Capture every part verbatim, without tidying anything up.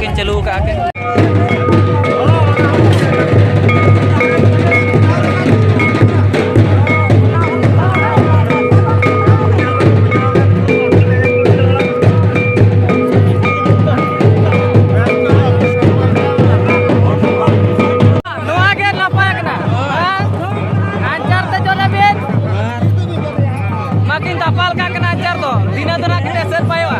ᱠᱤᱱ ᱪᱟᱹᱞᱩ ᱟᱠᱟᱫᱼᱟ ᱠᱤᱱ᱾ ᱱᱚᱣᱟ ᱜᱮ ᱱᱟᱯᱟᱭ ᱠᱟᱱᱟ᱾ ᱟᱨ ᱟᱧᱪᱟᱨ ᱛᱮ ᱪᱚᱞᱮ ᱵᱤᱱ᱾ ᱢᱟᱠᱤᱱ ᱫᱟᱯᱟᱞ ᱠᱟᱜ ᱠᱟᱱᱟ ᱟᱧᱪᱟᱨ ᱫᱚ᱾ ᱫᱷᱤᱱᱟᱹ ᱫᱚ ᱱᱟᱜ ᱠᱤᱱ ᱮᱥᱮᱫ ᱯᱟᱭᱚᱜᱼᱟ᱾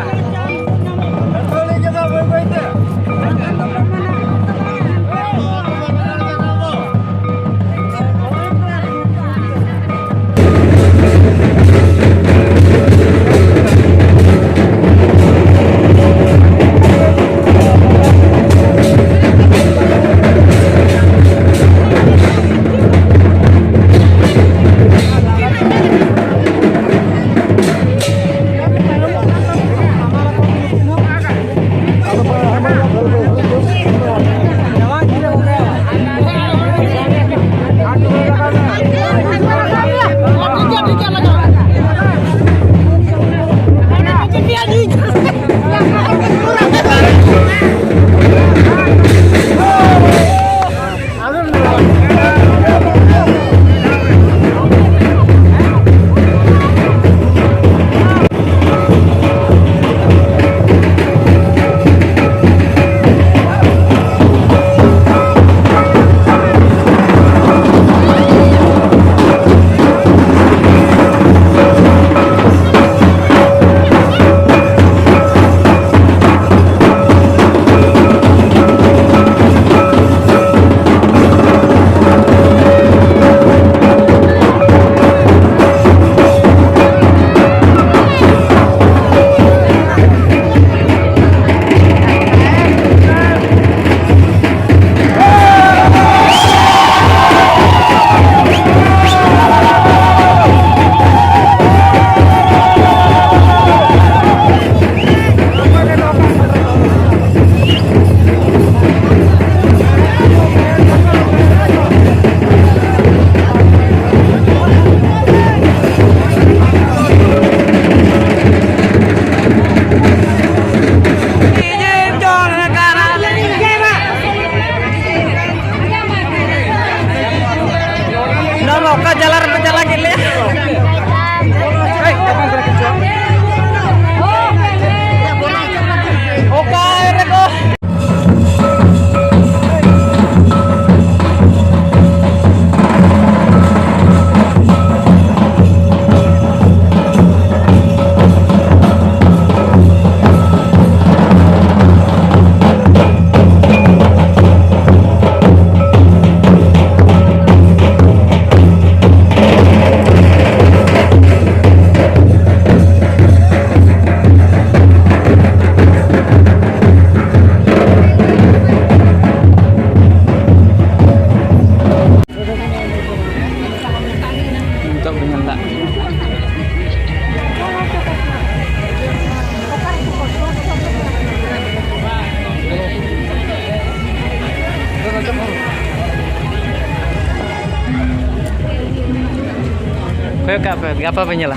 ᱠᱟᱜ ᱯᱮ, ᱜᱟᱯᱟ ᱯᱮ ᱧᱮᱞᱟ᱾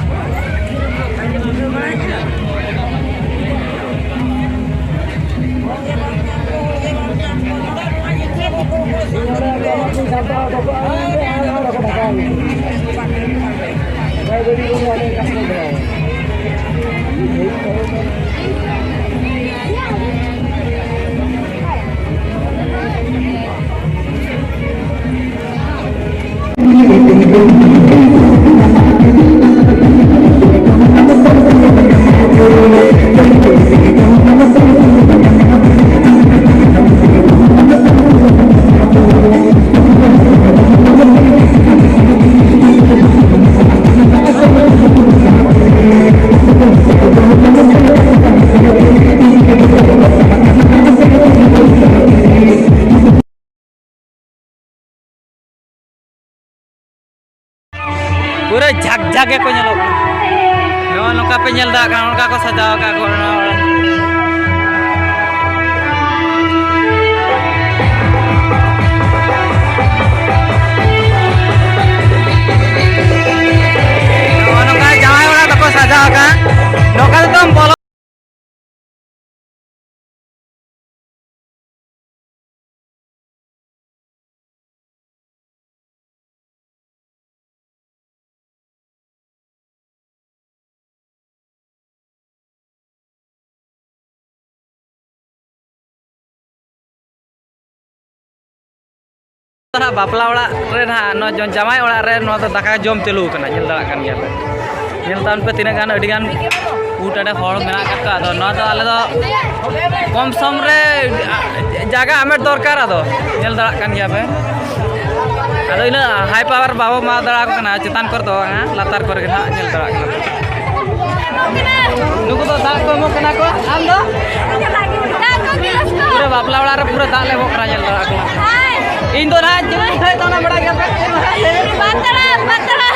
ᱯᱩᱨᱟᱹ ᱡᱷᱟᱠ ᱡᱷᱟᱠ ᱜᱮᱠᱚ ᱧᱮᱞᱚᱜ ᱠᱟᱱᱟ᱾ ᱱᱚᱜᱼᱚᱭ ᱱᱚᱝᱠᱟ ᱯᱮ ᱧᱮᱞ ᱫᱟᱲᱮᱭᱟᱜ ᱠᱟᱱᱟ, ᱱᱚᱝᱠᱟ ᱠᱚ ᱥᱟᱡᱟᱣ ᱟᱠᱟᱫ ᱠᱚ ᱚᱱᱟ ᱚᱲᱟᱜ᱾ ᱱᱚᱜᱼᱚᱭ ᱱᱚᱝᱠᱟ ᱡᱟᱶᱟᱭ ᱚᱲᱟᱜ ᱫᱚᱠᱚ ᱥᱟᱡᱟᱣ ᱟᱠᱟᱫ, ᱱᱚᱝᱠᱟ ᱛᱮᱫᱚᱢ ᱵᱚᱞᱚ ᱱᱟᱦᱟᱜ ᱵᱟᱯᱞᱟ ᱚᱲᱟᱜ ᱨᱮ ᱱᱟᱦᱟᱜ ᱱᱚᱣᱟ ᱡᱚ-, ᱡᱟᱶᱟᱭ ᱚᱲᱟᱜ ᱨᱮ ᱱᱚᱣᱟ ᱫᱚ ᱫᱟᱠᱟ ᱡᱚᱢ ᱪᱟᱹᱞᱩ ᱟᱠᱟᱱᱟ, ᱧᱮᱞ ᱫᱟᱲᱮᱭᱟᱜ ᱠᱟᱱ ᱜᱮᱭᱟ ᱯᱮ᱾ ᱧᱮᱞ ᱛᱟᱵᱚᱱ ᱯᱮ ᱛᱤᱱᱟᱹᱜ ᱜᱟᱱ, ᱟᱹᱰᱤ ᱜᱟᱱ ᱩᱴ ᱟᱰᱮ ᱦᱚᱲ ᱢᱮᱱᱟᱜ ᱟᱠᱟᱫ ᱠᱚᱣᱟ᱾ ᱟᱫᱚ ᱱᱚᱣᱟ ᱫᱚ ᱟᱞᱮ ᱫᱚ ᱠᱚᱢ ᱥᱚᱢ ᱨᱮ ᱡᱟᱭᱜᱟ ᱟᱢᱮᱴ ᱫᱚᱨᱠᱟᱨ, ᱟᱫᱚ ᱧᱮᱞ ᱫᱟᱲᱮᱭᱟᱜ ᱠᱟᱱ ᱜᱮᱭᱟ ᱯᱮ᱾ ᱟᱫᱚ ᱤᱱᱟᱹᱜ high power ᱵᱟᱵᱚ ᱮᱢᱟ ᱫᱟᱲᱮ ᱟᱠᱚ ᱠᱟᱱᱟ ᱪᱮᱛᱟᱱ ᱠᱚᱨᱮ ᱫᱚ ᱵᱟᱝᱟ, ᱞᱟᱛᱟᱨ ᱠᱚᱨᱮ ᱜᱮ ᱱᱟᱦᱟᱜ ᱧᱮᱞ ᱫᱟᱲᱮᱭᱟᱜ ᱠᱟᱱᱟ ᱯᱮ᱾ ᱱᱩᱠᱩ ᱫᱚ ᱫᱟᱜ ᱠᱚ ᱮᱢᱚᱜ ᱠᱟᱱᱟ ᱠᱚ᱾ ᱟᱢ ᱫᱚ? ᱫᱟᱜ ᱠᱚ ᱜᱤᱞᱟᱹᱥ ᱠᱚ᱾ ᱯᱩᱨᱟᱹ ᱵᱟᱯᱞᱟ ᱚᱲᱟᱜ ᱨᱮ ᱯᱩᱨᱟᱹ ᱫᱟᱜ ᱞᱮ ᱮᱢᱚᱜ ᱠᱟᱱᱟ, ᱧᱮᱞ ᱫᱟᱲᱮᱭᱟᱜ ᱠᱟᱱᱟ᱾ ᱦᱳᱭ᱾ ᱤᱧ ᱫᱚ ᱱᱟᱦᱟᱜ ᱪᱮᱫ ᱤᱧ ᱩᱴᱷᱟᱹᱣᱮᱫ ᱛᱟᱵᱚᱱᱟ, ᱵᱟᱲᱟᱭ ᱜᱮᱭᱟ ᱯᱮ? ᱯᱟᱛᱲᱟ, ᱯᱟᱛᱲᱟ᱾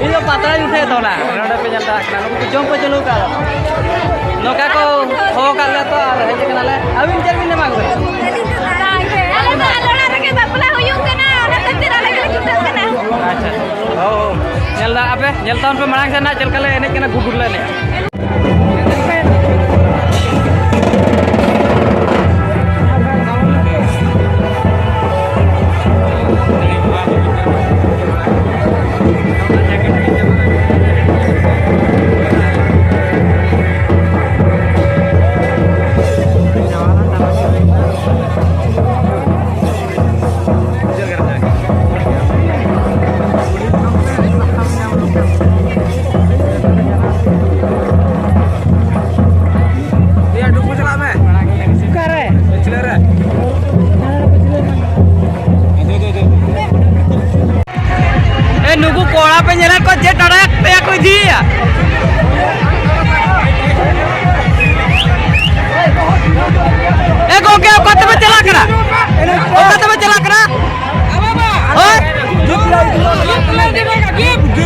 ᱤᱧ ᱫᱚ ᱯᱟᱛᱲᱟᱧ ᱩᱴᱷᱟᱹᱣᱮᱫ ᱛᱟᱵᱚᱱᱟ᱾ ᱱᱚᱰᱮ ᱯᱮ ᱧᱮᱞ ᱫᱟᱲᱮᱭᱟᱜ ᱠᱟᱱᱟ, ᱱᱩᱠᱩ ᱠᱚ ᱡᱚᱢ ᱠᱚ ᱪᱟᱹᱞᱩ ᱟᱠᱟᱫᱟ᱾ ᱱᱚᱝᱠᱟ ᱠᱚ ᱦᱚᱦᱚ ᱟᱠᱟᱫ ᱞᱮᱭᱟ ᱛᱚ, ᱟᱨ ᱦᱮᱡ ᱟᱠᱟᱱᱟᱞᱮ᱾ ᱟᱹᱵᱤᱱ ᱪᱮᱫ ᱵᱤᱱ ᱮᱢᱟ ᱠᱚ ᱠᱟᱱᱟ? ᱟᱞᱮ ᱫᱚ ᱟᱞᱮ ᱚᱲᱟᱜ ᱨᱮᱜᱮ ᱵᱟᱯᱞᱟ ᱦᱩᱭᱩᱜ ᱠᱟᱱᱟ, ᱚᱱᱟ ᱠᱷᱟᱹᱛᱤᱨ ᱟᱞᱮ ᱜᱮᱞᱮ ᱪᱷᱩᱴᱟᱹᱜ ᱠᱟᱱᱟ᱾ ᱟᱪᱪᱷᱟ, ᱦᱳ, ᱦᱳ᱾ ᱧᱮᱞ ᱫᱟ, ᱟᱯᱮ ᱧᱮᱞ ᱛᱟᱵᱚᱱ ᱯᱮ ᱢᱟᱲᱟᱝ ᱥᱮᱫ ᱱᱟᱜ ᱪᱮᱫ ᱞᱮᱠᱟ ᱞᱮ ᱮᱱᱮᱡ ᱠᱟᱱᱟ, ᱜᱩᱰᱩᱨ ᱞᱮ ᱮᱱᱮᱡᱼᱟ᱾ ᱮᱭᱟ, ᱰᱩᱵᱩ ᱪᱟᱞᱟᱜ ᱢᱮ᱾ ᱚᱠᱟᱨᱮ? ᱯᱟᱹᱪᱷᱞᱟᱹ ᱨᱮ᱾ ᱮ, ᱱᱩᱠᱩ ᱠᱚᱲᱟ ᱯᱮ ᱧᱮᱞᱮᱫ ᱠᱚᱣᱟ, ᱪᱮᱫ ᱴᱟᱴᱟ ᱛᱮᱭᱟ ᱠᱚ ᱤᱫᱤᱭᱮᱭᱟ? ᱮ ᱜᱚᱝᱠᱮ, ᱚᱠᱟ ᱛᱮᱯᱮ ᱪᱟᱞᱟᱜ ᱠᱟᱱᱟ? ᱚᱠᱟ ᱛᱮᱯᱮ ᱪᱟᱞᱟᱜ ᱠᱟᱱᱟ? ᱦᱳᱭ?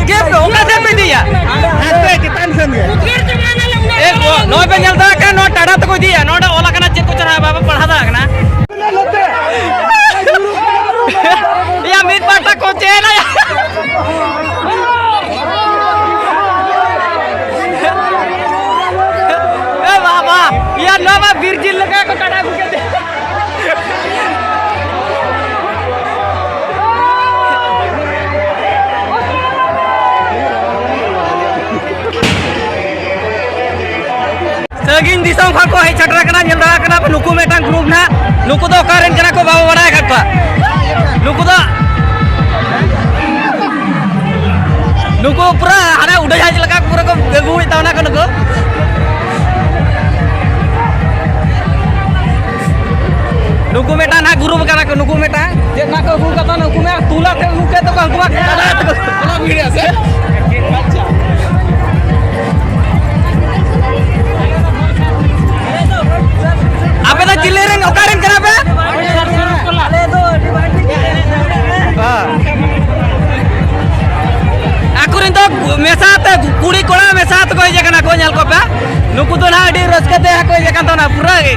ᱜᱤᱯᱷᱴ ᱚᱠᱟ ᱥᱮᱫ ᱯᱮ ᱤᱫᱤᱭᱟ? ᱦᱟᱱᱛᱮ ᱪᱮᱛᱟᱱ ᱥᱮᱱ ᱜᱮ᱾ ᱮ ᱜᱚ-, ᱱᱚᱜᱼᱚᱭ ᱯᱮ ᱧᱮᱞ ᱫᱟᱲᱮᱭᱟᱜ ᱠᱟᱱᱟ, ᱱᱚᱣᱟ ᱴᱟᱴᱟ ᱛᱮᱠᱚ ᱤᱫᱤᱭᱟ᱾ ᱱᱚᱰᱮ ᱚᱞ ᱟᱠᱟᱱᱟ, ᱪᱮᱫ ᱠᱚ ᱪᱚ ᱱᱟᱦᱟᱜ ᱵᱟᱵᱚ ᱯᱟᱲᱦᱟᱣ ᱫᱟᱲᱮᱭᱟᱜ ᱠᱟᱱᱟ᱾ ᱮᱭᱟ, ᱢᱤᱫ ᱯᱟᱦᱴᱟ ᱠᱚ ᱪᱮᱫ ᱮᱱᱟ᱾ ᱮ ᱵᱟᱵᱟ, ᱮᱭᱟ, ᱱᱚᱣᱟ ᱢᱟ ᱵᱤᱨ ᱡᱤᱞ ᱞᱮᱠᱟ ᱠᱚ ᱴᱟᱴᱟ ᱟᱹᱜᱩ ᱠᱮᱫ᱾ ᱥᱟᱺᱜᱤᱧ ᱫᱤᱥᱚᱢ ᱠᱷᱚᱱ ᱠᱚ ᱦᱮᱡ ᱥᱮᱴᱮᱨ ᱟᱠᱟᱱᱟ, ᱧᱮᱞ ᱫᱟᱲᱮᱭᱟᱜ ᱠᱟᱱᱟ ᱯᱮ, ᱱᱩᱠᱩ ᱢᱤᱫᱴᱟᱝ ᱜᱨᱩᱯ ᱱᱟᱦᱟᱜ᱾ ᱱᱩᱠᱩ ᱫᱚ ᱚᱠᱟ ᱨᱮᱱ ᱠᱟᱱᱟ ᱠᱚ, ᱵᱟᱵᱚ ᱵᱟᱲᱟᱭ ᱟᱠᱟᱫ ᱠᱚᱣᱟ᱾ ᱱᱩᱠᱩ ᱫᱚ, ᱱᱩᱠᱩ ᱯᱩᱨᱟᱹ ᱦᱟᱱᱮ ᱩᱰᱟᱹᱡᱟᱦᱟᱡᱽ ᱞᱮᱠᱟ ᱯᱩᱨᱟᱹ ᱠᱚ ᱟᱹᱜᱩᱭᱮᱫ ᱛᱟᱵᱚᱱᱟ ᱠᱚ ᱱᱩᱠᱩ᱾ ᱱᱩᱠᱩ ᱢᱤᱫᱴᱟᱝ ᱱᱟᱦᱟᱜ ᱜᱨᱩᱯ ᱠᱟᱱᱟ ᱠᱚ, ᱱᱩᱠᱩ ᱢᱤᱫᱴᱟᱝ᱾ ᱪᱮᱫ ᱱᱟᱦᱟᱜ ᱠᱚ ᱟᱹᱜᱩ ᱠᱟᱫᱟ, ᱱᱩᱠᱩ ᱢᱟ ᱛᱩᱞᱟ ᱛᱮ ᱟᱹᱜᱩ ᱠᱮᱫ ᱫᱚᱠᱚ, ᱩᱱᱠᱩ ᱢᱟ ᱠᱟᱰᱟ ᱛᱮᱠᱚ᱾ ᱚᱱᱟ ᱵᱷᱤᱲ ᱥᱮ? ᱟᱪᱪᱷᱟ᱾ ᱟᱯᱮ ᱫᱚ ᱪᱤᱞᱤ ᱨᱮᱱ, ᱚᱠᱟ ᱨᱮᱱ ᱠᱟᱱᱟ ᱯᱮ? ᱦᱮᱸ᱾ ᱟᱠᱚ ᱨᱮᱱ ᱫᱚ ᱢᱮᱥᱟ ᱛᱮ, ᱠᱩᱲᱤ ᱠᱚᱲᱟ ᱢᱮᱥᱟ ᱛᱮᱠᱚ ᱦᱮᱡ ᱟᱠᱟᱱᱟ ᱠᱚ, ᱧᱮᱞ ᱠᱚᱯᱮ᱾ ᱱᱩᱠᱩ ᱫᱚ ᱱᱟᱦᱟᱜ ᱟᱹᱰᱤ ᱨᱟᱹᱥᱠᱟᱹ ᱛᱮ ᱦᱟᱸᱜ ᱠᱚ ᱦᱮᱡ ᱟᱠᱟᱱ ᱛᱟᱵᱚᱱᱟ, ᱯᱩᱨᱟᱹ ᱜᱮ᱾